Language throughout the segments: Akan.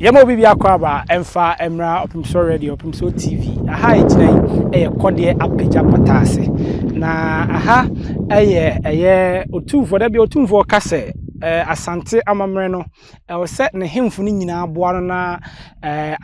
Yɛma obi biako aba ɛmfa mmra Ɔpemsoɔ Radio, Ɔpemsoɔ TV. Aha a yɛgyina yi yɛ Kɔdeɛ Apagya Pata ase. Na aha yɛ ɛyɛ Otumfoɔ, da bi Otumfoɔ ka sɛ Asante amammerɛ no, ɛwɔ sɛ ne hemfo no nyinaa boa no na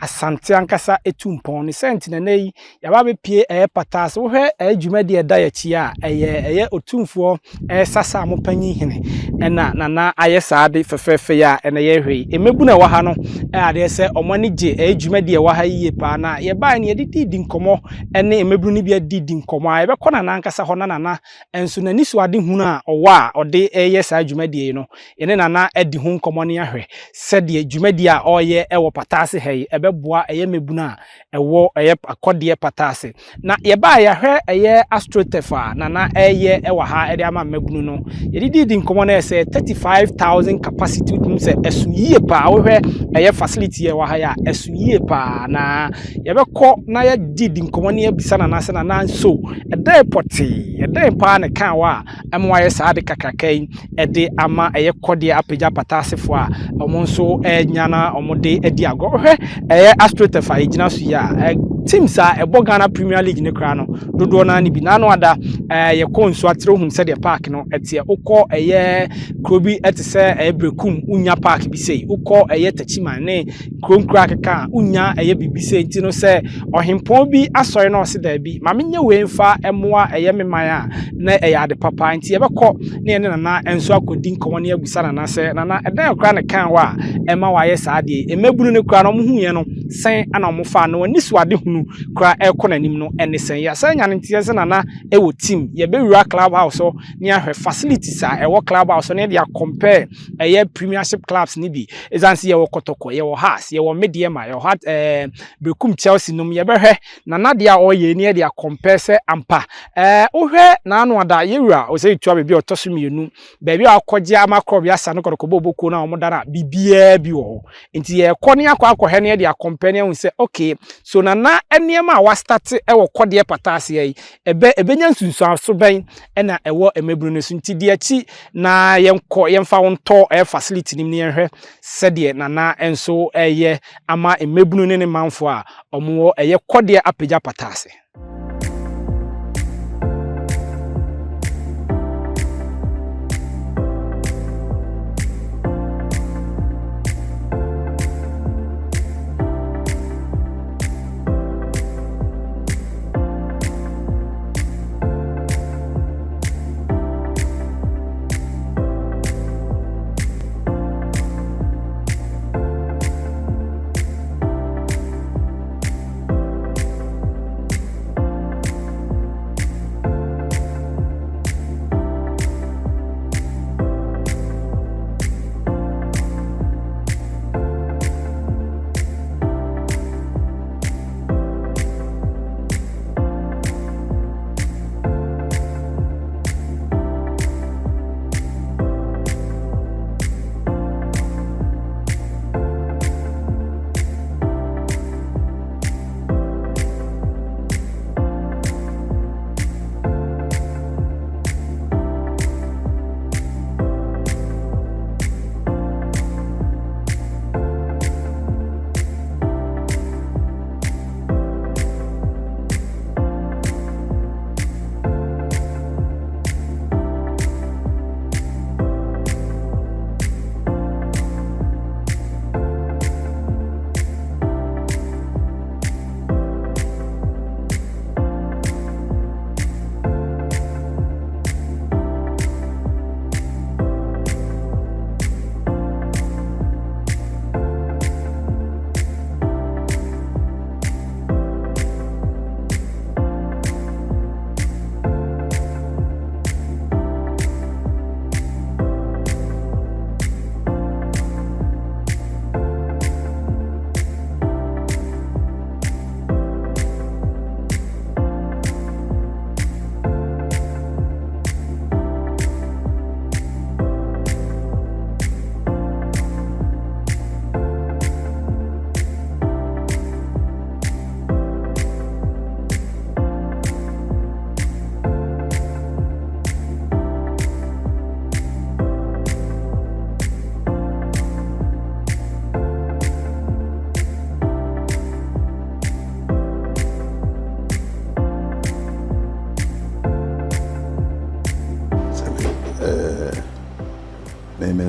Asante ankasa tu mpɔn. Ne sɛ nti na nnɛ yi Yɛaba abɛpue ɛyɛ pata ase. Wohwɛ ɛyɛ dwumadie a ɛda yɛn akyi a, ɛyɛ ɛyɛ Otumfoɔ ɛyɛ Sasamo Panyin Hene ɛna Nana ayɛ saa ade fɛfɛɛfɛ yi a ɛnɛ yɛrehwɛ yi. Mmabunu a ɛwɔ ha no ɛyɛ adeɛ sɛ wɔn ani gye ɛyɛ dwumadie a ɛwɔ ha yi yie paa. Na yɛbaeɛ no yɛde dii nkɔmmɔ ɛne mmabunu no bi adidi nkɔmmɔ a yɛbɛkɔ Nana ankasa hɔ na Nana nso n'anisoadehunu a ɔwɔ a ɔde reyɛ saa dwumadie yi no, yɛne Nana adi ho nkɔmmɔ ne ahwɛ sɛdeɛ dwumadie a ɔreyɛ wɔ pata ase ha yi ɛbɛboa ɛyɛ mmabunu a ɛwɔ ɛyɛ akɔdeɛ pata ase. Na yɛbaa yɛahwɛ ɛyɛ astroturf a Nana ɛreyɛ wɔ ha ɛde ama mmabunu no. Yɛdidi di nkɔmmɔ no ɛyɛ sɛ 35,000 capacity wotumi sɛ ɛso yie paa. Wohwɛ ɛyɛ facility a ɛwɔ ha yi a ɛso yie paa. Na yɛbɛkɔ na yɛadi di nkɔmmɔ ne yɛabisa Nana sɛ Nana nso ɛdɛn pɔtee ɛdɛn paa na ɛkaa wɔ a ɛma wayɛ saa ade kakraka yi de ama ɛyɛ kɔdeɛ apagya pata asefoɔ a wɔn nso anya na wɔde adi agorɔ. Wohwɛ ɛyɛ AstroTurf a yɛgyina so yi a, teams a ɛbɔ Ghana Premier League no koraa no, dodoɔ no ara ne bi. N'ano ada yɛkɔ nsuo atere wohu sɛdeɛ park no ɛteɛ. Wokɔ ɛyɛ kuro bi ɛte sɛ ɛyɛ Berekum, wonya park bi sei. Wokɔ ɛyɛ Techiman ne kuro nkuro akeka a, wonya ɛyɛ biribi sei. Nti no sɛ ɔhempɔn bi asɔre na ɔse daabi, ma menyɛ wei mfa mmoa ɛyɛ me man a, na ɛyɛ ade papa. Nti yɛbɛkɔ na yɛne Nana nso akɔdi nkɔmmɔ na yɛabisa Nana sɛ, Nana, ɛdɛn koraa na ɛkaa wo a ɛma wayɛ saa adeɛ yi? Mmabunu no koraa no, wɔhuiɛ no, sɛn na wɔfaa no? Anisoadehunu koraa ɛrekɔ n'anim no ne sɛn? Yɛasan anya no nteɛ sɛ Nana wɔ team. Yɛbɛwura club house hɔ na yɛahwɛ facilities a ɛwɔ club house hɔ na yɛde akɔmpɛɛ ɛyɛ premiership clubs no bi. Ɛsiane sɛ yɛwɔ Kɔtɔkɔ, yɛwɔ Hearts, yɛwɔ Medeɛma, yɛwɔ Heart, ɛɛ, Berekum Chelsea nom, yɛbɛhwɛ Nana deɛ a ɔreyɛ yi na yɛde akɔmpɛɛ sɛ ampa ɛɛ wohwɛ n'ano ada yɛwura ɔsɛ tua baabi a ɔtɔ so mmienu baabi a wakɔgye ama korɔbea asa no kɔdɔkɔbɔ obokuo no a wɔda no a biribiara bi wɔ hɔ nti yɛkɔ ne akɔ akɔhwɛ ne yɛde akɔmpɛɛ ne ahu sɛ okay so Nana nneɛma a wastate wɔ kɔdeɛ pata aseɛ yi ɛbɛ ɛbɛnya nsunsuanso bɛn ɛna ɛwɔ mmabunu no so nti di akyi na yɛnkɔ yɛmfa wo ntɔ ɛyɛ facility no mu ne yɛnhwɛ sɛdeɛ Nana nso ɛyɛ ama mmabunu ne ne manfoɔ a wɔwɔ ɛyɛ kɔdeɛ apagya pata ase.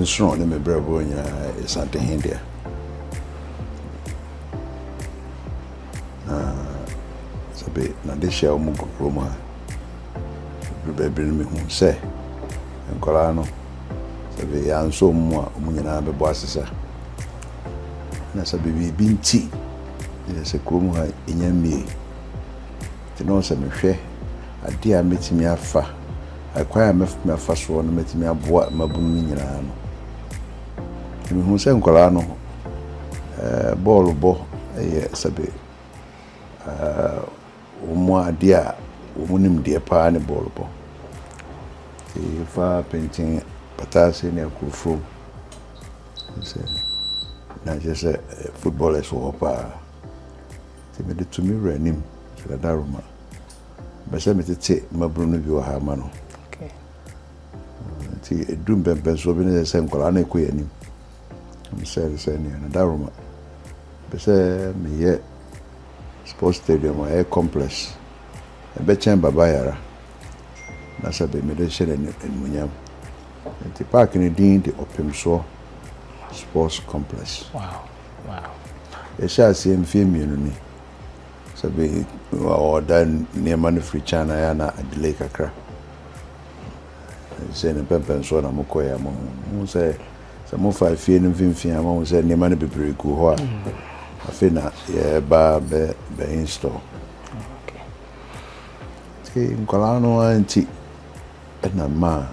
nsono ne me brɛboɔ nyinaa yɛ Santehe dea. Na sɛbe n'adehye a wɔn gu kurom ha. Bere no mehu sɛ nkwadaa no sɛbe yɛansɔ wɔn mu a wɔn nyinaa bɛbɔ asesa. Na sɛbe biribi nti yɛ sɛ kurom ha ɛnya mmie. Nti na ɔsɛ mehwɛ adeɛ a mɛtumi afa, ɛkwan a mɛtumi afa soɔ no mɛtumi aboa mmabunu no nyinaa no. Mehu sɛ nkwadaa no bɔɔlo bɔ yɛ sɛbe wɔn adeɛ a wɔn nim deɛ paa ne bɔɔlo bɔ. Nti yɛfa Penten, Pataase ne Akurofurom sɛ na kyerɛ sɛ footballers wɔ hɔ paa. Nti mede to me wura anim sɛ Dada Roma bɛ sɛ metete mmabunu no bi wɔ ha ama no. Nti ɛduru mpɛmpɛnsoɔ bi ne sɛ nkwadaa no ɛkɔ yɛn anim. Mesɛ nea Dada Roma bɛ sɛ meyɛ sports stadium a ɛyɛ complex ɛbɛkyɛn Baba Yara na sɛ bɛ mede hyɛ no animuonyam. Nti park no din de Ɔpemsoɔ Sports Complex. Yɛhyɛ aseɛ mfeɛ 2 ni. Sɛ bɛ ɔda nneɛma no firi China yɛ na delay kakra. Sɛ ne mpɛmpɛnsoɔ na mokɔɛ a mohu sɛ sɛ mofa fie no mfimfini a mohu sɛ nneɛma no bebree gu hɔ a afei na yɛba bɛ bɛ install. Nti nkwadaa no ara nti ɛna mmaa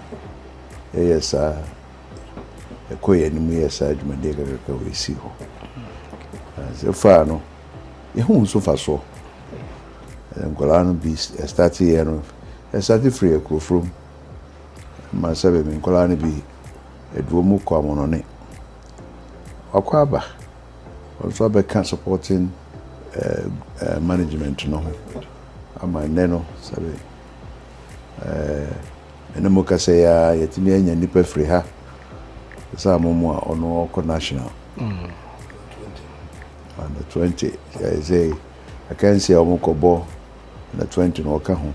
yɛyɛ saa ɛkɔ yɛn anim yɛ saa dwumadie kakraka wɔ esi hɔ. Sɛ faa no yɛhu nso fa soɔ. Nkwadaa no bi ɛstart yɛ no ɛstart firi Akurofurom ma sɛ me nkwadaa no bi aduo mu kɔ amɔnɔne. Wakɔ aba ɔno nso abɛka supporting management no ho ama nnɛ no sɛbe ɛne mu kasa yi a yɛtumi anya nnipa firi ha sɛ amomo a ɔno ɔkɔ national under 20 yɛ sɛ akansi a wɔn kɔbɔ under 20 na ɔka ho.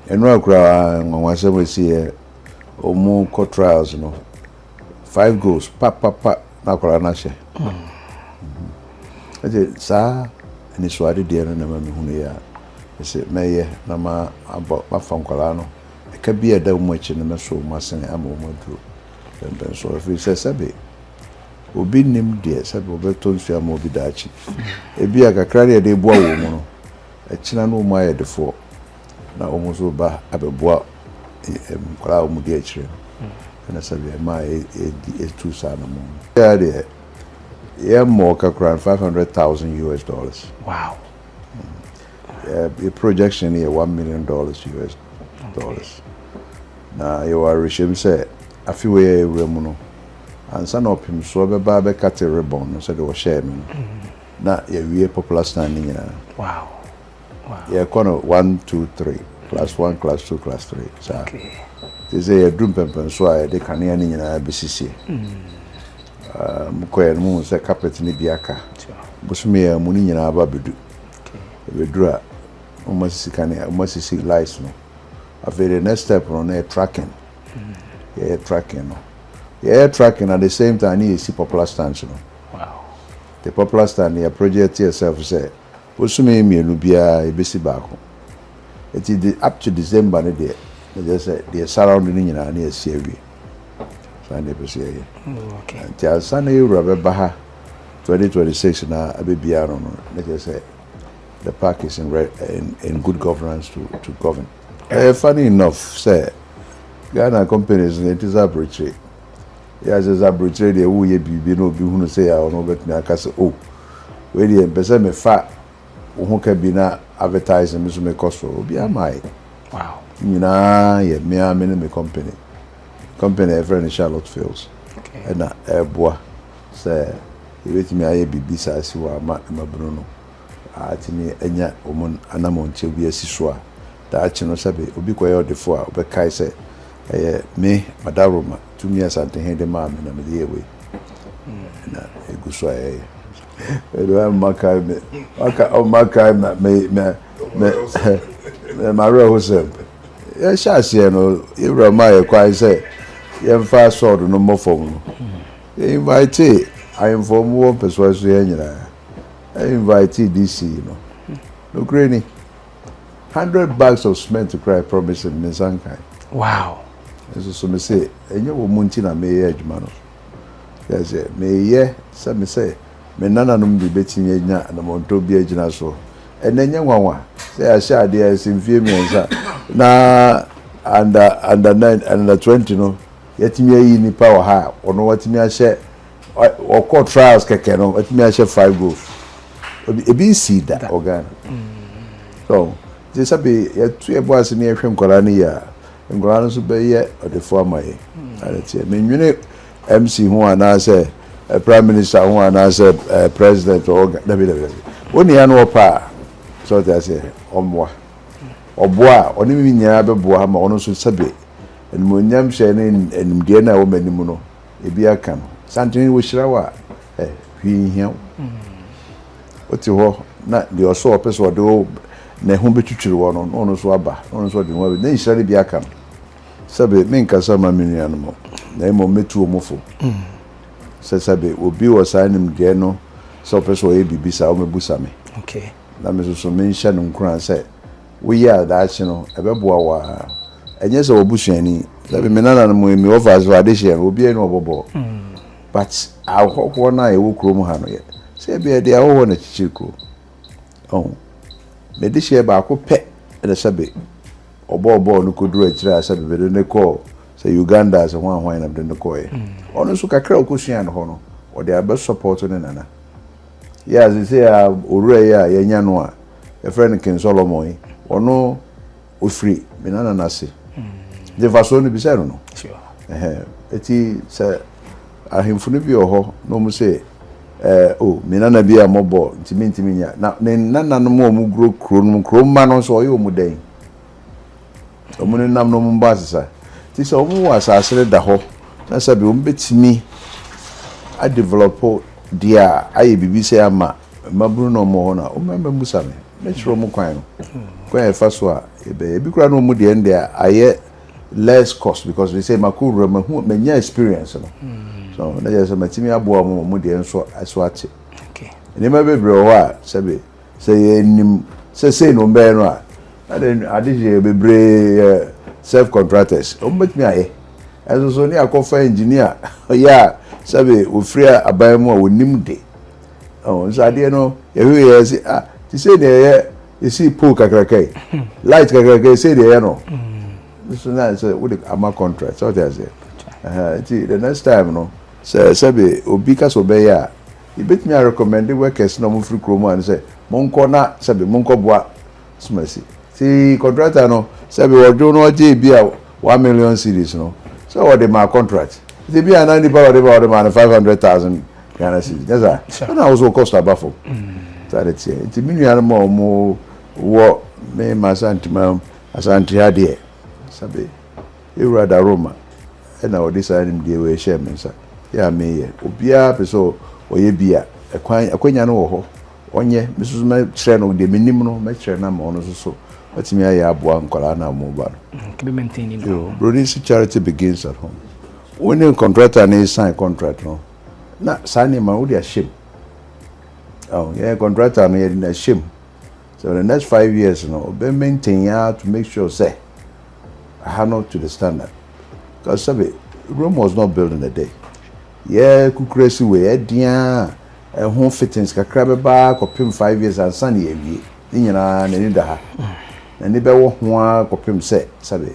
Ɛno akora nwanwasɛm esi yɛ wɔn kɔ trials no 5 goals pa pa pa na akwadaa no ahyɛ. Ɛnti saa anisoade deɛ no na ma mehunu yɛ a ɛsɛ mɛyɛ na ma abɔ mafa nkwadaa no ɛka bi a ɛda wɔn akyi no mɛso wɔn asene ama wɔn aduro pɛmpɛn so. Ɛfiri sɛ sɛbe obi nim deɛ sɛbe wɔbɛtɔ nsuo ama obi daakye. Ebi a kakra deɛ yɛde boa wɔn mu no ɛkyina no wɔn ayɛ defoɔ na wɔn nso ba abɛboa nkwadaa a wɔn di akyire no ɛna sɛbe ɛma yɛdi etu saa na mu no. Yɛ deɛ yɛmmɔ kakra $500,000 US. Yɛ projection yɛ $1 million US dollars. Na yɛwɔ awerɛhyɛm sɛ afe wei a yɛwura mu no ansa na ɔpemsoɔ bɛba abɛcut ribbon no sɛdeɛ wɔhyɛɛ me no na yɛwie popular stand no nyinaa. Yɛkɔ no 1 2 3, class 1, class 2, class 3 saa. Nti sɛ yɛduru mpɛmpɛnso a yɛde kanea no nyinaa bɛsisie. Mokɔɛ no muhu sɛ carpet no bi aka. Bosome yɛ mu no nyinaa ba bɛdu. Ɛbɛduru a wɔn asisi kanea, wɔn asisi lights no. Afei the next step no na yɛ tracking. Yɛyɛ tracking no. Yɛyɛ tracking at the same time ne yɛsi popular stands no. The popular stand yɛ project yourself sɛ bosome 2 biara yɛbɛsi baako. Eti de up to December no deɛ na kyerɛ sɛ deɛ surround no nyinaa ne yɛsi awie. Saa na yɛpɛ sɛ yɛyɛ. Nti ansa na yɛwura bɛba ha 2026 na abɛbia no na kyerɛ sɛ the park is in good governance to govern. Funny enough sɛ Ghana companies no ɛte sɛ aburokyire. Yɛ sɛ aburokyire deɛ woyɛ biribi na obi hunu sɛ yɛ a ɔno bɛtumi aka sɛ o wei deɛ mpɛ sɛ mefa wo ho ka bi na advertising me so mekɔ so obi ama yɛ. Nyinaa yɛ mmea me ne me company. Company a yɛfrɛ no Charlotte Fields. Ɛna ɛboa sɛ yɛbɛtumi ayɛ biribi saa si hɔ ama mmabunu no atumi anya wɔn anammɔnkyɛ bi asi so a daakye no sɛbe obi kɔyɛ ɔdefo a ɔbɛkae sɛ ɛyɛ me Madaroma tumi Asantehene de maa me na mede yɛ wei na egu so a yɛyɛ. Ɛdi ɔma kae me ɔka ɔma kae me me me me me mawerɛ ho sɛm. Yɛhyɛ aseɛ no yɛwura maa yɛ kwan sɛ yɛmfa sɔɔdo no mmɔ fam no, yɛ invite ahemfo a wɔwɔ mpɛsoa so yɛn nyinaa, yɛ invite DC no. Nokorɛ ni, 100 bags of cement koraa yɛ promise no, me nsa nkae. Nso so me se, ɛnyɛ wɔn mu nti na meyɛ adwuma no. Yɛ sɛ meyɛ sɛ me sɛ me nananom bi bɛtumi anya anammɔntɔ bi agyina so. Ɛnɛ nyɛ nwanwa sɛ yɛahyɛ adeɛ ɛsɛ mfie 3 na under 9, under 20 no, yɛtumi ayi nipa wɔ ha a ɔno watumi ahyɛ, ɔkɔ trials kɛkɛ no, watumi ahyɛ five goals. Ebi nsi da wɔ Ghana. So nti sɛbi yɛto yɛbɔ ase ne yɛhwɛ nkwadaa no yie a, nkwadaa no nso bɛyɛ ɔdefoɔ ama yɛ. Ade teɛ menwene MC ho anaasɛ prime minister ho anaasɛ president ɔwɔ. Dabi, dabi, dabi, onua no wɔpa a sɛ ɔte aseɛ, ɔmmoa, ɔboa a ɔne mi nyinaa bɛboa ama ɔno nso sɛbi animuonyam hyɛ ne animdeɛ no a ɛwɔ m'anim no ebi aka no. Santene wɔhyira wo a, hwee nhia wo. Wote hɔ na deɛ ɔsɔ ɔpɛ sɛ ɔde wo ne ho bɛtwitwiri wɔ no, na ɔno nso aba na ɔno nso ɔde ne ho abɛ na nhyira no bi aka no. Sɛbi menkasa ma me nuanom, na mmom mɛtu wɔn fo sɛ sɛbi obi wɔ saa nimdeɛ no sɛ ɔpɛ sɛ ɔyɛ biribi saa, ɔmɛbusa me na me nso so menhyɛ no nkuran sɛ woyɛ a, daakye no ɛbɛboa wo a ɛnyɛ sɛ wɔbusuani. Sɛbi me nananom yi, mi wɔfa so adehyeɛ no, obiara ni ɔbɔbɔ, but ahɔhoɔ no a yɛwɔ kurom ha no yɛ sɛ ebi yɛde ahɔhoɔ na kyikyiri kurom. Ɔho mede hyɛ baako pɛ ɛna sɛbi ɔbɔɔ bɔɔl no kɔduru akyire a, sɛbi mede ne kɔɔ sɛ Uganda sɛ ho ahwan na mede ne kɔɔɛ. Ɔno nso kakra a ɔkɔsua no hɔ no, ɔde abɛ support ne nana yɛ a sɛ a owura yi a yɛnya no a yɛfrɛ no King Solomon yi, ɔno ofiri me nana n'ase nti mfasoɔ no bisa no. Eti sɛ ahemfo no bi wɔ hɔ na wɔn sɛ o me nana bi a mɔbɔ nti mi ntumi nya na ne nananom a wɔn guro kuro no mu, kuro mma no nso ɔyɛ wɔn dɛn, wɔn nenam na wɔn bɔ asesa. Ti sɛ wɔn wɔ asase no da hɔ na sɛbi wɔn bɛtumi adevelop deɛ a ayɛ biribi sɛ ama mmabunu na wɔn wɔ hɔ no a, wɔn mɛmɛ musa me, mɛkyerɛ wɔn kwan no, kwan a yɛfa so a yɛbɛyɛ ebi koraa na wɔn deɛ no deɛ ayɛ less cost, because they say mako wura mahu manya experience no so na yɛ sɛ matumi aboa wɔn, wɔn deɛ nso so ate. Nneɛma bebree wɔ hɔ a sɛbi sɛ yɛnim sɛ sei na wɔn bɛyɛ no a, ade ade yɛ bebree yɛ self contractors, wɔn bɛtumi ayɛ. Ɛnso so ne akɔfa engineer yɛ a sɛbi ofiri aban mu a onim de ɔn nso adeɛ no yɛhwɛ yɛ sɛ, ah, te sɛ deɛ yɛ esi pole kakraka yi, light kakraka yi, sei deɛ yɛ no nso na sɛ wode ama contract sɛ ɔte aseɛ. Nti the next time no, sɛ sɛbi obi ka sɛ ɔbɛyɛ a, yɛbɛtumi a recommend workers na ɔmo firi kurom a no sɛ monkɔ na sɛbi monkɔ boa somasi ti contractor no. Sɛbi wɔdwo no ɔgye bi a 1 million cedis no sɛ wɔde ma contract, nti bi a na nipa wɔde ma wɔde ma no 500,000 Ghana cedis nyɛ saa, ɛna ahosuo cost aba fam saa de teɛ. Nti me nuanom a wɔn wɔ me ma Asantema Asante ha deɛ, sɛbi ewura da Roma ɛna ɔde saa nimdeɛ wɔ ɛhyɛ me nsa yɛ a meyɛ. Obiara pɛ sɛ ɔyɛ bi a, ɛkwan akonnwa no wɔ hɔ, ɔnyɛ. Me nso mɛkyerɛ no deɛ menim no, mɛkyerɛ no ama ɔno nso so watumi ayɛ aboa nkwadaa no a wɔn ba no. Yo, broni si charity begins at home. Wo ne contractor ne sign contract no na saa nneɛma wode ahyɛ mu. Oh, yɛn contractor no yɛde no ahyɛ mu so the next 5 years no, ɔbɛ maintain ya to make sure sɛ aha no to the standard, because sɛbi Rome was not built in a day. Yɛ kukura si wei ɛdeɛ a ɛho fittings kakra bɛba kɔpem 5 years ansa na yɛawie ne nyinaa. N'ani da ha, n'ani bɛwɔ ho ara kɔpem sɛ sɛbi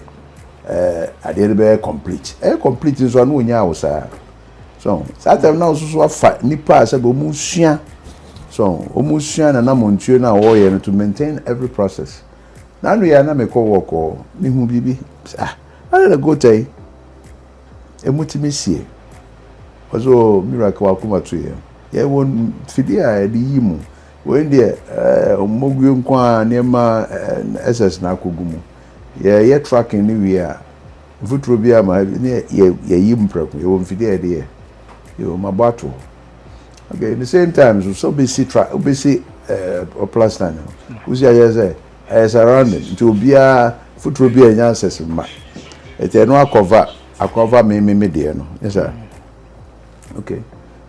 adeɛ no bɛyɛ complete. Ɛyɛ complete nso ano onya awo saa so saa time na nso so afa nipa a sɛbi wɔn sua so wɔn sua na nam ntuo no a wɔreyɛ no to maintain every process. N'ano yɛ na mekɔ work hɔ, mehu biribi, ah, ade na gota yi emu tumi sie. Ɔsɛ o miracle wakoma to yɛ yɛwɔ fidie a yɛde yi mu. Wei deɛ mmoguo nko a nneɛma ss na akɔgu mu. Yɛyɛ tracking no wie a, mfuturo bi ama ne yɛyi mu prɛko. Yɛwɔ mfidie a yɛde yɛ yɛwɔ mabɔ ato hɔ. Okay, the same time so sɛ wobɛsi tra wobɛsi plaster no, wosi ayɛ sɛ ɛyɛ surrounding, nti obiara futuro bi a ɛnya access mma ɛti ɛno akɔva. Akɔfa me me me deɛ no. Yes sir. Okay.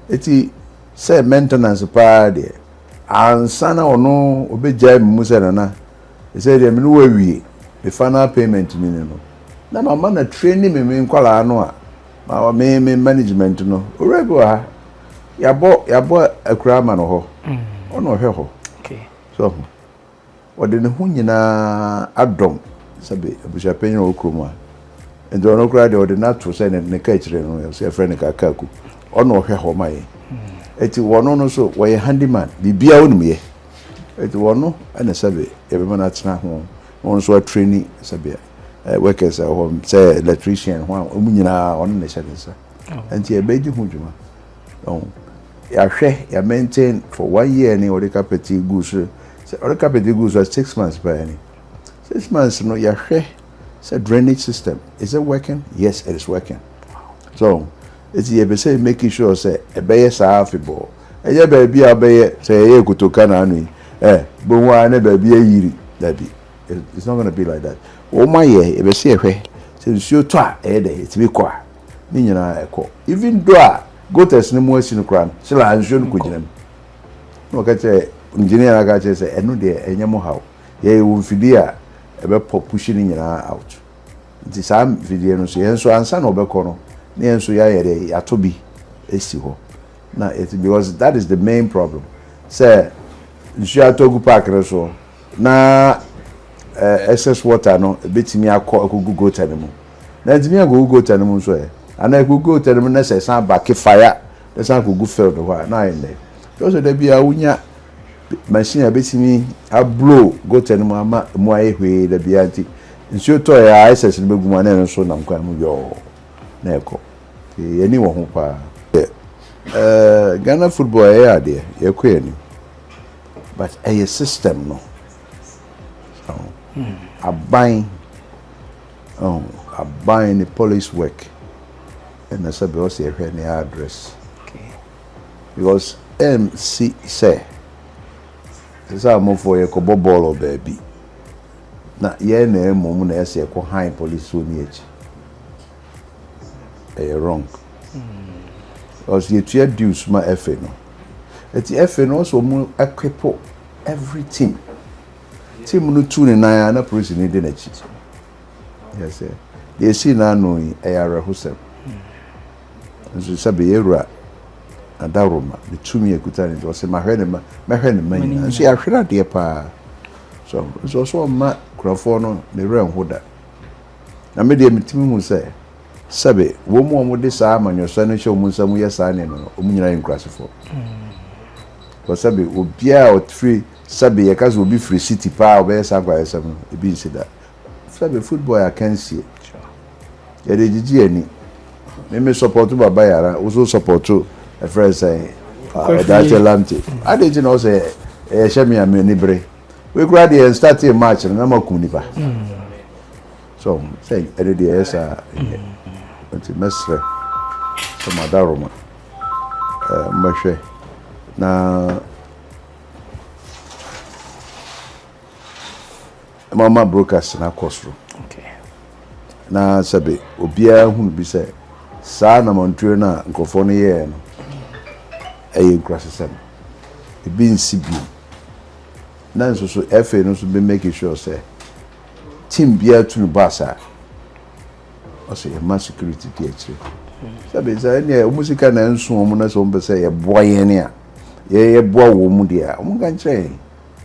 Eti sɛ maintenance paa deɛ ansa na ɔno ɔbɛgyae me mu sɛ nana sɛ deɛ me ne wo awie me final payment ni no na mama na training me me nkwadaa no a ma me me management no owura bi wɔ ha yɛabɔ yɛabɔ akura ama no hɔ ɔna ɔhwɛ hɔ so ɔde ne ho nyinaa adɔm sɛbe abusuapanyin a ɔwɔ kurom a nti ɔno koraa deɛ ɔde no ato sɛ ne ne ka akyire no sɛ yɛfrɛ no kakaaku ɔna ɔhwɛ hɔ ma yɛn eti wɔno no so wɔyɛ handyman biribiara onim yɛ eti wɔno ɛna sɛbe yɛbɛma no atena ho na wɔn nso atreni sɛbe ɛ workers a ɛwɔ hɔ sɛ electrician ho a wɔn nyinaa ɔno na ɛhyɛ ne nsa nti yɛbɛgye ho dwuma ɔho yɛahwɛ yɛ maintain for one year ni ɔde carpet yi gu so sɛ ɔde carpet yi gu so 6 months pɛɛ ni 6 months no yɛahwɛ sɛ drainage system, is it working? Yes, it is working. So eti yɛbɛ sɛ making sure sɛ ɛbɛyɛ saa afebɔɔ ɛyɛ baabi a ɔbɛyɛ sɛ ɛyɛ kotoka na ano yi ɛ bohu a ne baabi ayiri dabi, it's not gonna be like that. Wɔn ayɛ yɛbɛ sɛ yɛhwɛ sɛ nsuo tɔ a ɛyɛ dɛ etumi kɔ a ne nyinaa ɛkɔ even though a gutters ne mu asi no koraa no sila nsuo no kɔ gyina mu na ɔka kyerɛ engineer na aka kyerɛ sɛ ɛno deɛ ɛnyɛ mo haw yɛyɛ wɔ mfidie a ɛbɛpɔ push ne nyinaa out nti saa mfidie no so yɛn nso ansa na ɔbɛkɔ no ne yɛn nso yɛayɛ dɛ yɛato bi esi hɔ na it because that is the main problem sɛ nsuo atɔ gu park no so na excess water no ebetumi akɔ akɔgu gutter no mu na ntumi akɔgu gutter no mu nso yɛ anaa akɔgu gutter no mu na sɛ ɛsan ba kefaya na ɛsan akɔgu field hɔ a na ayɛ nnɛ kyerɛ sɛ dabi a wonya machine a ebetumi ablow gutter no mu ama mu ayɛ hwee dabi a nti nsuo tɔ yɛ a excess no bɛgu mu a na ɛno nso nam kwan mu yɔɔ na ɛkɔ yɛni wɔ ho paa. Ghana football ɛyɛ adeɛ yɛkɔ yɛn anim but ɛyɛ system no so, aban oh, aban ne police work ɛna sɛ bɛ ɔsɛ yɛhwɛ ne address because mc sɛ sɛ amofoɔ yɛkɔbɔ bɔɔl wɔ baabi na yɛn na mmom na ɛsɛ yɛkɔ han police wɔ ni akyi ɛyɛ wrong because yɛtua dues ma FA no eti FA no ɔsɛ ɔmo equip every team team no tu ne nan a na polisi ne di n'akyi yɛsɛ deɛ esi n'ano yi ɛyɛ awerɛhosɛm nso sɛbi yɛwura adaworoma ne tumi ekuta ne nti ɔsɛ mahwɛ ne ma mɛhwɛ ne ma nyinaa nso yɛahwere adeɛ paa so nso ɔsɛ ɔma nkurɔfoɔ no ne werɛ nho da na me deɛ metumi hu sɛ sɛbi wɔn mu a wɔde saa amanyɔsɔ no hyɛ wɔn nsa mu yɛ saa nneɛma no wɔn nyinaa yɛ nkurasefoɔ kɔ sɛbi obiara a ɔfiri sɛbi yɛka sɛ obi firi city paa ɔbɛyɛ saa nkwayɛsɛm no ebi nsi da. Sɛbi football yɛ akansie yɛde gyigyi ani mímí support Baba Yara woso support ɛfrɛ sɛn ɔdakyɛ Lamptey adi nti na ɔsɛ ɛyɛ hyɛ mi a mi ani bere wei kura deɛ start match no na ma kum nipa so sɛ ɛde deɛ ɛyɛ saa ɛnyɛ nti mɛsrɛ sɛ madaroma mmɛhwɛ na mama broadcast na akɔ soro na sɛbe obiara hunu bi sɛ saa namantuo no a nkurɔfoɔ no yɛɛ no ɛyɛ nkurasesɛm ebi nsi bio na nso so FA no nso bɛ make sure sɛ team biara tu no bus a ɔsɛ yɛma security di akyire sɛbe sɛ ɛnneɛ wɔn sika na nso wɔn na sɛ wɔn pɛ sɛ yɛboa yɛn a yɛ yɛboa wɔn mu deɛ a wɔn ka nkyerɛ yɛn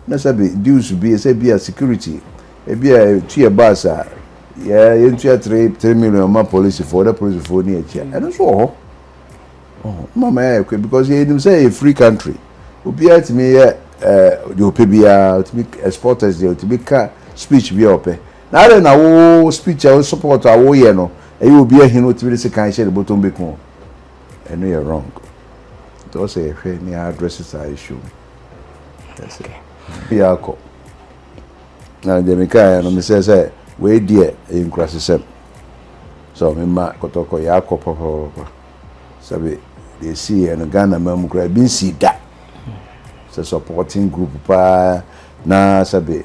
na sɛbe dues bi sɛ bi a security ebi a tu yɛ bus a yɛ yɛntua 3 3 million ma polisifoɔ na polisifoɔ ni akyi a ɛno nso wɔ hɔ ɔhɔ mama yɛ ayɛ because yɛnim sɛ yɛ free country obiara tumi yɛ deɛ ɔpɛ biara otumi exporters deɛ otumi ka speech bi a ɔpɛ na adɛ na wo speech a wo support a woyɛ no ɛyɛ obi ahin no otumi de sekan hyɛ ne bɔtɔm bi ko ɛno yɛ wrong nti ɔsɛ yɛhwɛ ne address saa issue yɛ akɔ na deɛ mekaeɛ no mesɛ sɛ wei deɛ ɛyɛ nkurasesɛm so mema Kɔtɔkɔ yɛ akɔ pɔpɔpɔpɔ sɛbe deɛ ɛsiiɛ no Ghana ma mu koraa ebi nsii da sɛ supporting group paa na sɛbe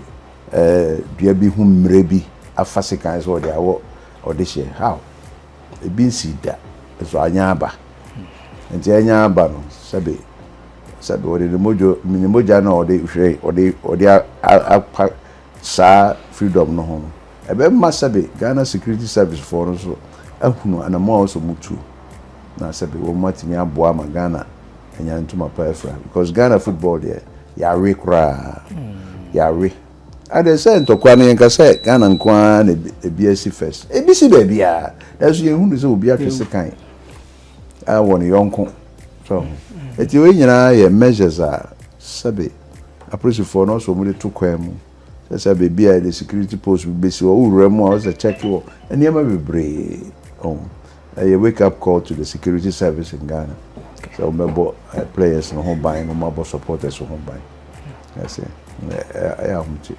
dua bi ho mmerɛ bi afa sekan sɛ ɔde awɔ ɔde hyɛ how. Ebi nsii da, nso anya aba. Nti anya aba no, sɛbe sɛbe ɔde ne mogya ne mogya na ɔde hwɛ ɔde ɔde apa saa freedom no ho no, ɛbɛma sɛbe Ghana Security Service foɔ no nso ahunu anamɔ a ɔsɛ wɔn tu na sɛbe wɔn atumi aboa ama Ghana anya ntoma pa afira because Ghana football deɛ yɛawe koraa yɛawe. Adɛn sɛ ntɔkwa no yɛnka sɛ Ghana nko ara na ebi asi first. Ebi si baabiara. Nanso yɛnhunu sɛ obi atwe sekan wɔ ne yɔnko. So, eti wei nyinaa yɛ measures a sɛbe apolisifoɔ no ɔsɛ wɔn de to kwan mu. Sɛ sɛ baabi a yɛde security post bi besi hɔ, wowura mu a ɔsɛ check wɔ nneɛma bebree. Oh, ɛyɛ wake up call to the security service in Ghana. Sɛ wɔbɛbɔ players no ho ban na wɔabɔ supporters ho ban. Ɛsɛ ɛyɛ ahomte.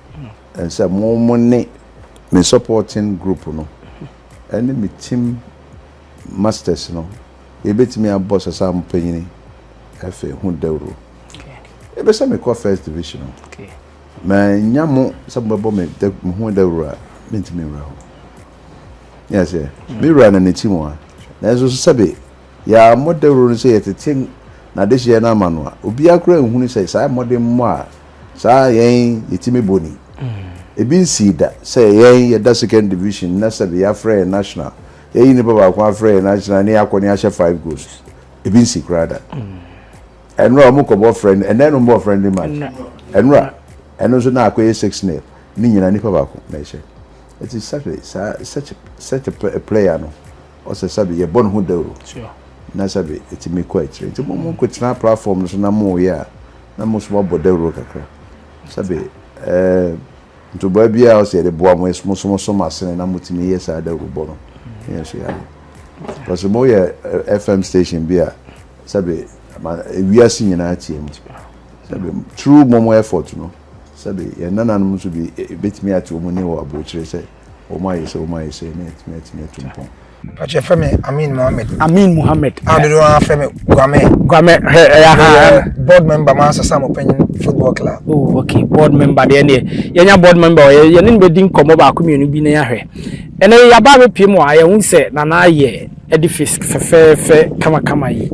Ɛnsɛ mo mo ne me supporting group no ɛne me team masters no yɛbɛtumi abɔ sasa mo panyini ɛfɛ ho dawuro. Ebɛsɛ mekɔ first division no. Manya mo sɛ mobɛbɔ me me ho dawuro a mentumi nwura hɔ. Yɛ sɛ me wura na ne team a nanso so sɛbe yɛammɔ dawuro no sɛ yɛtete n'adehyeɛ no ama no a obiara koraa nhunu sɛ saa mmɔden a saa yɛn yɛtumi bɔ ni. Ebi nsii da sɛ yɛn yɛda second division na sɛbe yɛafrɛ yɛn national yɛyi nipa baako afrɛ yɛn national ne yɛakɔ ne yɛahyɛ five goals. Ebi nsi koraa da. Ɛnura ɔmo kɔbɔ friend ɛnɛ no bɔ friendly match ɛnura ɛno nso na akɔyɛ 6-0 ne nyinaa nipa baako na ɛhyɛ. Ɛti sɛbe saa such a player no ɔsɛ sɛbe yɛbɔ ne ho dawuro na sɛbe ɛtumi kɔ akyire. Nti mo mo nkɔtena platform no so na mo yɛ a na mo nso moabɔ dawuro kakra sɛbe ntoboa biara ɔsɛ yɛde boa mo mo so mo so mo asene na motumi yɛ saa dawuro bɔ no ne yɛn so yɛ ayɛ because mo yɛ FM station bi a sɛbe ma ewiase nyinaa tie mu. Sɛbe through mo mo effort no sɛbe yɛn nananom nso bi ebetumi ate wɔn ni wɔ aburokyire sɛ wɔn ayɛ sɛ wɔn ayɛ sɛ ne yɛtumi atumi atu mpɔn. Pakyɛ fɛ me Amin Mohammed. Amin Mohammed. A dodoɔ ara frɛ me Guame. Guame hwɛ ɛyɛ ha. Board member ma asesa mo panyin football club. Oh, okay, board member deɛ neɛ yɛnya board member yɛ yɛne no bɛdi nkɔmmɔ baako mmienu bi na yɛahwɛ. Ɛnɛ yɛaba abɛpie mu a yɛhu sɛ Nana ayɛ edifice fɛfɛɛfɛ kamakama yi.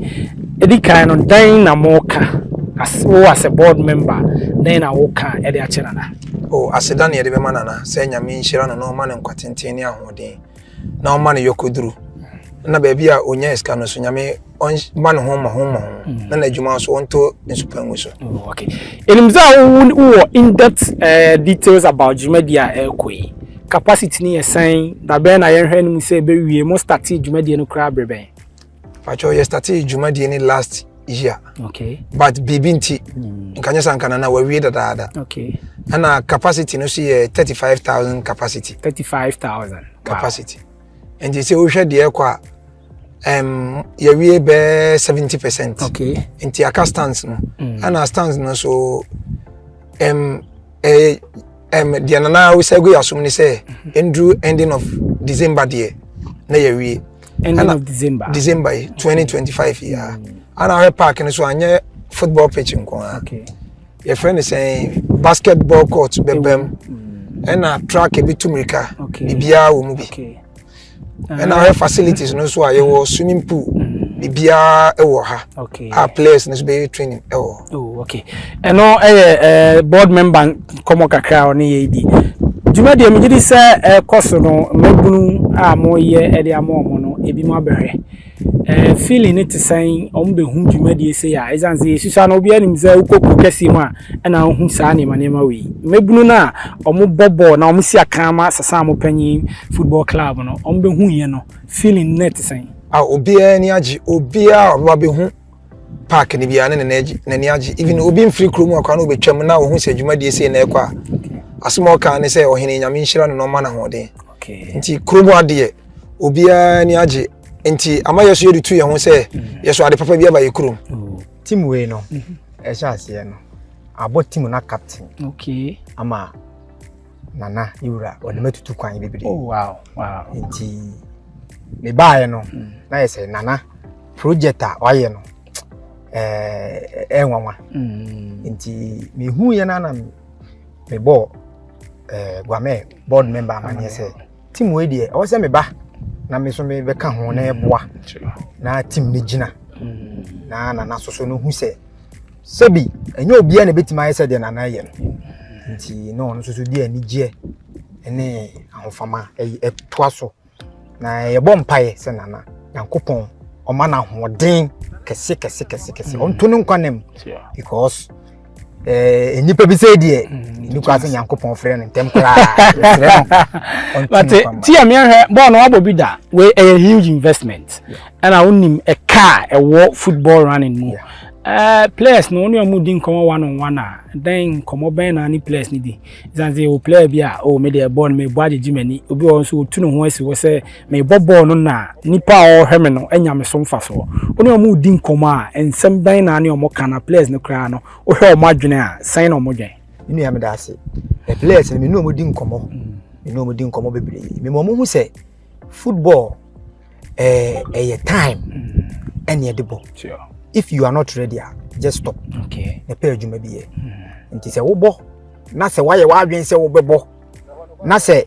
Ɛdi kan no dan na moka as wo as a board member dan na woka ɛde akyɛ Nana? Oh, aseda ne yɛde bɛma Nana sɛ Nyame nhyira no na ɔma no nkwa tenten ne ahoɔden na ɔma no yɔkɔduru na baabi a ɔnya sika no so Nyame ɔma ne ho mmɔho mmɔho na n'adwuma nso ɔntɔ nsupa so. Oh, okay. Ɛnim sɛ wowɔ in-depth details about dwumadi a ɛrekɔ yi. Capacity ni yɛ sɛn? Da bɛn na yɛnhwɛ no mu sɛ ɛbɛwie? Mo start dwumadie no koraa berɛ bɛn? Pakyɛ yɛ start dwumadie ne last year. But biribi nti nka nyɛ sɛ anka Nana wawie dadaada. Ɛna capacity no so yɛ 35,000 capacity. 35,000. Capacity. Nti sɛ wohwɛ deɛ ɛkɔ a yɛwie bɛɛ 70%. Nti aka stands no. Ɛna stands no so deɛ Nana wosa gu yɛ asom ne sɛ nduru ending of December deɛ na yɛwie. Ending of December. December yi 2025 yi a. Ana ahwɛ park no so anyɛ football pitch nko ara. Yɛfrɛ no sɛn basketball court bɛbɛm ɛna track ebi tu mirika biribiara wɔ mu bi. Ɛna ahwɛ facilities no so a yɛwɔ swimming pool biribiara ɛwɔ ha a players no so bɛyɛ training ɛwɔ hɔ. Oh, okay. Ɛno ɛyɛ board member nkɔmmɔ kakra a ɔne yɛ di. Dwumadie megye di sɛ ɛkɔ so no mmabunu a moyɛ ɛde ama ɔmo no ebi mo abɛhwɛ. Feeling ne te sɛn ɔmo bɛhu dwumadie sei a ɛsiane sɛ yɛsusua no obiara nim sɛ wokɔ kuro kɛseɛ mu a ɛna wohu saa nneɛma nneɛma wei. Mmabunu no a ɔmo bɔ bɔɔl na ɔmo si akan ma sasa a mo panyin football club no ɔmo bɛhu yɛ no feeling ne te sɛn? A obiara ani agye, obiara a ɔbɛba bɛhu park no biara ne n'ani agye. Even obi mfiri kurom akwa na obɛtwam na ohu sɛ dwumadie sei na ɛkɔ a asɛm a ɔka ne sɛ ɔhene Nyame nhyira no na ɔma no ahoɔden. Nti kurom adeɛ obiara ani agye nti ama yɛ so yɛde tu yɛn ho sɛ yɛ so ade papa bi aba yɛ kurom. Team wei no ɛhyɛ aseɛ no abɔ team na captain ama Nana Ewura ɔde matutu kwan bebree. Oh wow. Nti mebaeɛ no na yɛ sɛ Nana project a wayɛ no ɛɛ nwanwa. Nti mehu yɛ no na mebɔɔ Guame board member amanneɛ sɛ team wei deɛ ɛwɔ sɛ meba na me nso mebɛka ho na ɛboa na team no gyina na Nana soso no hu sɛ sɛbi ɛnyɛ obiara na ebɛtumi ayɛ sɛ deɛ Nana yɛ no. Nti na ɔno nso so de anigyeɛ ne ahofama ɛtoa so, na yɛbɔ mpaeɛ sɛ Nana Nyankopɔn ɔma no ahoɔden kɛse kɛse kɛse kɛse, ɔnto no nkwa nam, because nnipa bi sɛ deɛ nni kwa sɛ Nyankopɔn frɛ no ntɛm koraa. Yɛsrɛ no ɔnto But no nkwa ma. Tia mehwɛ bɔɔl no wabɔ bi da, wei ɛyɛ huge investment, ɛna wonim ɛka a ɛwɔ football running mu. Players no, wɔne ɔmo di nkɔmɔ one on one a, dɛn nkɔmɔ bɛn na ne players no di? Ɛsiane sɛ yɛwɔ player bi a, oh, me deɛ, bɔɔl no mebɔ agyegye m'ani. Obi wɔ hɔ nso, otu ne ho asi hɔ sɛ mebɔ bɔɔl no na nipa a ɔrehwɛ me no anya me so mfasoɔ. Wɔne ɔmo di nkɔmɔ a, nsɛm bɛn na ne ɔmo ka? Na players no koraa no, wohwɛ ɔmo adwene a, sɛn na ɔmo dwen? Me nua, meda ase. Players no, me ne ɔmo di nkɔmmɔ, me ne ɔmo di nkɔmmɔ bebree. Mema ɔmo hu sɛ football ɛyɛ time ɛne ɛde bɔ. If you are not ready a, just stop na pɛ adwuma bi yɛ. Nti sɛ wobɔ na sɛ woayɛ w'adwene sɛ wobɛbɔ na sɛ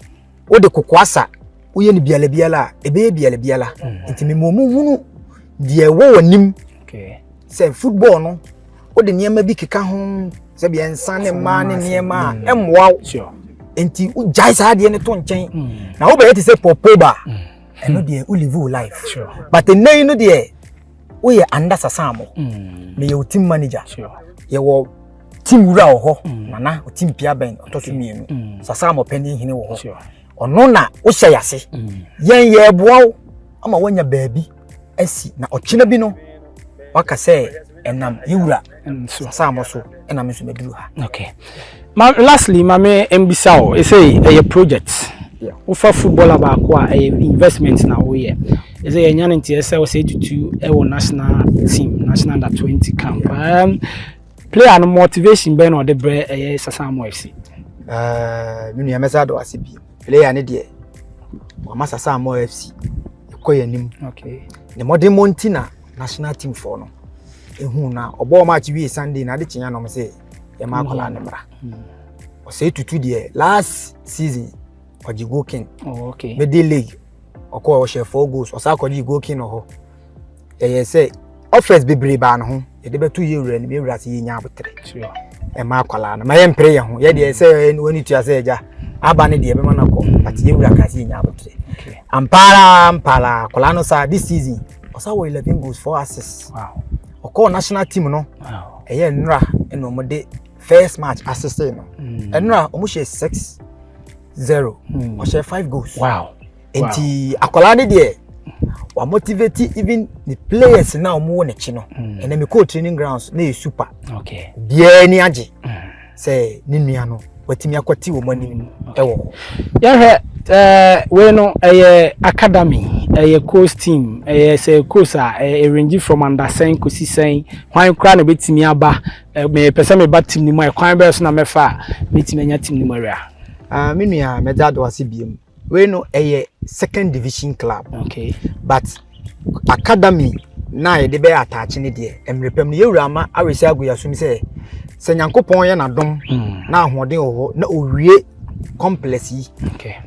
wode kokoa sa woyɛ no biala biala a, ɛbɛyɛ biala biala. Nti mema ɔmo hunu deɛ ɛwɔ w'anim sɛ football no, wode nneɛma bi keka ho sɛ bia nsa ne mmaa ne nneɛma a ɛmmoa wo. Nti wogyae saa adeɛ no to nkyɛn na wobɛyɛ te sɛ Pogba, ɛno deɛ wo live wo life. But ɛnnɛ yi no deɛ, woyɛ under Sasamo, meyɛ wo team manager. Yɛwɔ team wura wɔ hɔ, Nana wo team pia bɛn ɔtɔ so mmienu, Sasamo panin hene wɔ hɔ. Ɔno na wohyɛ yase. Yɛn yɛɛboa wo ama woanya baabi asi na ɔkyena bi no waka sɛ ɛnam yɛwura Sasamo so ɛna me nso maduru ha. Okay. Ma lastly, ma me mbisa o, ɛsɛ ɛyɛ project. Wofa footballer baako a, ɛyɛ investment na woyɛ. Ɛsɛ yɛnya no nti ɛsɛ wɔ sɛ tutu ɛwɔ national team, national under 20 camp. Player no, motivation bɛn na ɔde brɛ ɛyɛ Sasamo FC? Me nua, mɛsa do ase bio. Player ne deɛ, wama Sasamo FC ɛkɔ yɛn anim. Ne mmɔdemmɔ nti na national team foɔ no ehu na ɔbɔɔ match wie Sunday na ade kyea nom sɛ yɛma akwadaa ne mmra. Ɔsɛ tutu deɛ, last season ɔgye goal king. Middle league ɔkɔ, ɔhyɛ four goals, ɔsan akɔgye goal king wɔ hɔ. Ɛyɛ sɛ offers bebree baa ne ho, yɛde bɛto yɛ wura no, yɛ wura sɛ yɛnya abotere ɛma akwadaa no ma yɛmpere yɛn ho. Yɛdeɛ sɛ wani tua sɛ agya aba ne deɛ ɛbɛma no akɔ, but yɛ wura ka sɛ yɛnya abotere. Ampaara ampaara, akwadaa no saa this season ɔsan wɔ 11 goals, four assists. Ɔkɔɔ national team no. Ɛyɛ nnora ɛna wɔn de first match assist no. Ɛnora wɔn hyɛ 6-0, ɔhyɛ five goals. Nti akwadaa no deɛ, wa motivate even the players na wɔn wɔ n'akyi no. Ɛnna mi kɔɔ training grounds na yɛ super. Biara ni agye sɛ ne nua no watumi akɔte wɔn anim ɛwɔ hɔ. Yɛhwɛ wei no, ɛyɛ academy, ɛyɛ coach team, ɛyɛ sɛ coach a ɛyɛ range from under sɛn kɔsi sɛn? Hwan koraa na obɛtumi aba? Mepɛ sɛ meba team no mu a, ɛkwan bɛyɛ so na mɛfa a mɛtumi anya team no mu awia? Ah, me nua, mɛgya do ase biem. Wei no ɛyɛ second division club. But academy na yɛde bɛyɛ ataakye ne deɛ, mmerɛ pɛm no yɛwura ama awɛsi agu yɛasom sɛ Nyankopɔn yɛ n'adom na ahoɔden wɔ hɔ na owie complex yi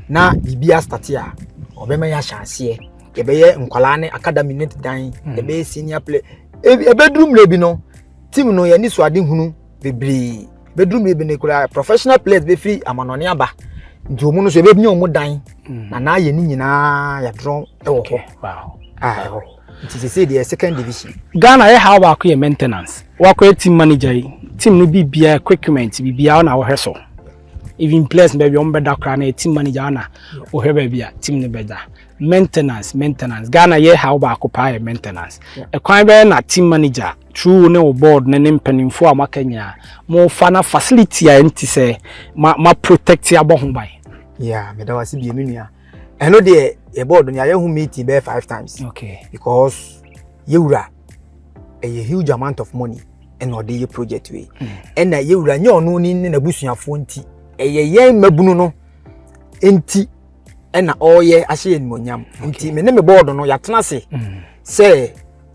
na biribi astart a, ɔbɛma yɛ ahyɛ aseɛ. Yɛbɛyɛ nkwalaa ne academy ne dan, yɛbɛyɛ senior play. Ɛbɛduru mmerɛ bi no, team no yɛni so ade hunu bebree. Bɛduru mmerɛ bi no koraa, professional players bɛfiri amanɔne aba, nti wɔn no so yɛbɛnya wɔn dan na n'ayɛ ne nyinaa yɛadorɔ wɔ hɔ. A ɛhɔ nti sese deɛ, second division. Ghana yɛ haw baako yɛ maintenance. Wakɔyɛ team manager yi, team no biribiara, equipment biribiara na wɔhwɛ so, even players baabi a wɔn bɛda koraa na yɛ team manager na wɔhwɛ baabi a team no bɛda. Maintenance, maintenance, Ghana yɛ haw baako paa yɛ maintenance. Ɛkwan bɛyɛ na team manager through ne wo board ne ne mpanimfoɔ a maka nyinaa mo fa na facility a ɛnti sɛ ma protect abɔ ho ban? Yeah, meda wase bie, me nua. Ɛno deɛ, yɛ board no yɛayɛ ho meeting bɛyɛ five times. Because yɛwura ɛyɛ huge amount of money ɛna ɔde yɛ project wei. Ɛna yɛwura nyɛ ɔno ne n'abusuafoɔ, nti ɛyɛ yɛn mmabunu no nti ɛna ɔreyɛ ahyɛ yɛn nimonyam. Nti me ne me board no yɛatena ase sɛ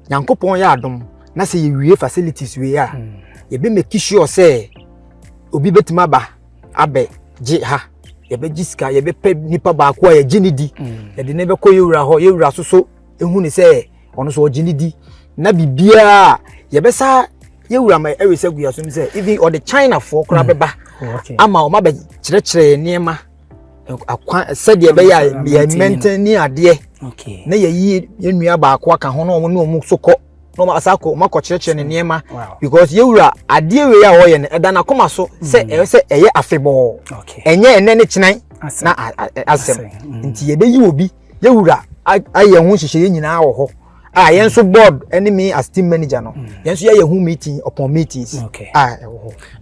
Nyankopɔn yɛ adom na sɛ yɛwie facilities wei a, yɛbɛ make sure sɛ obi bɛtumi aba abɛ gye ha. Yɛbɛgye sika, yɛbɛpɛ nipa baako a yɛgye ne di, yɛde ne bɛkɔ yɛwura hɔ. Yɛwura soso ehu ne sɛ ɔno so ɔgye ne di na biribiara yɛbɛsa yɛwura ma ɛwɛ sɛ gu yasom sɛ even ɔde Chinafoɔ koraa bɛba ama ɔma bɛkyerɛkyerɛ yɛn nneɛma akwan sɛdeɛ ɛbɛyɛ a yɛ maintain ne adeɛ na yɛyi yɛn nua baako aka ho na wɔn ne wɔn so kɔ na wɔn asa akɔ, wɔn akɔkyerɛkyerɛ ne nneɛma, because yɛwura adeɛ wei a wɔyɛ no, ɛda n'akoma so sɛ ɛyɛ sɛ ɛyɛ afebɔɔ, ɛnyɛ ɛnɛ ne kyenan na asɛm. Nti yɛbɛyi obi, yɛwura ayɛ ho nhyehyɛeɛ nyinaa wɔ hɔ a yɛn nso board ɛne me as team manager no, yɛn nso yɛyɛ ho meeting upon meetings a ɛwɔ hɔ.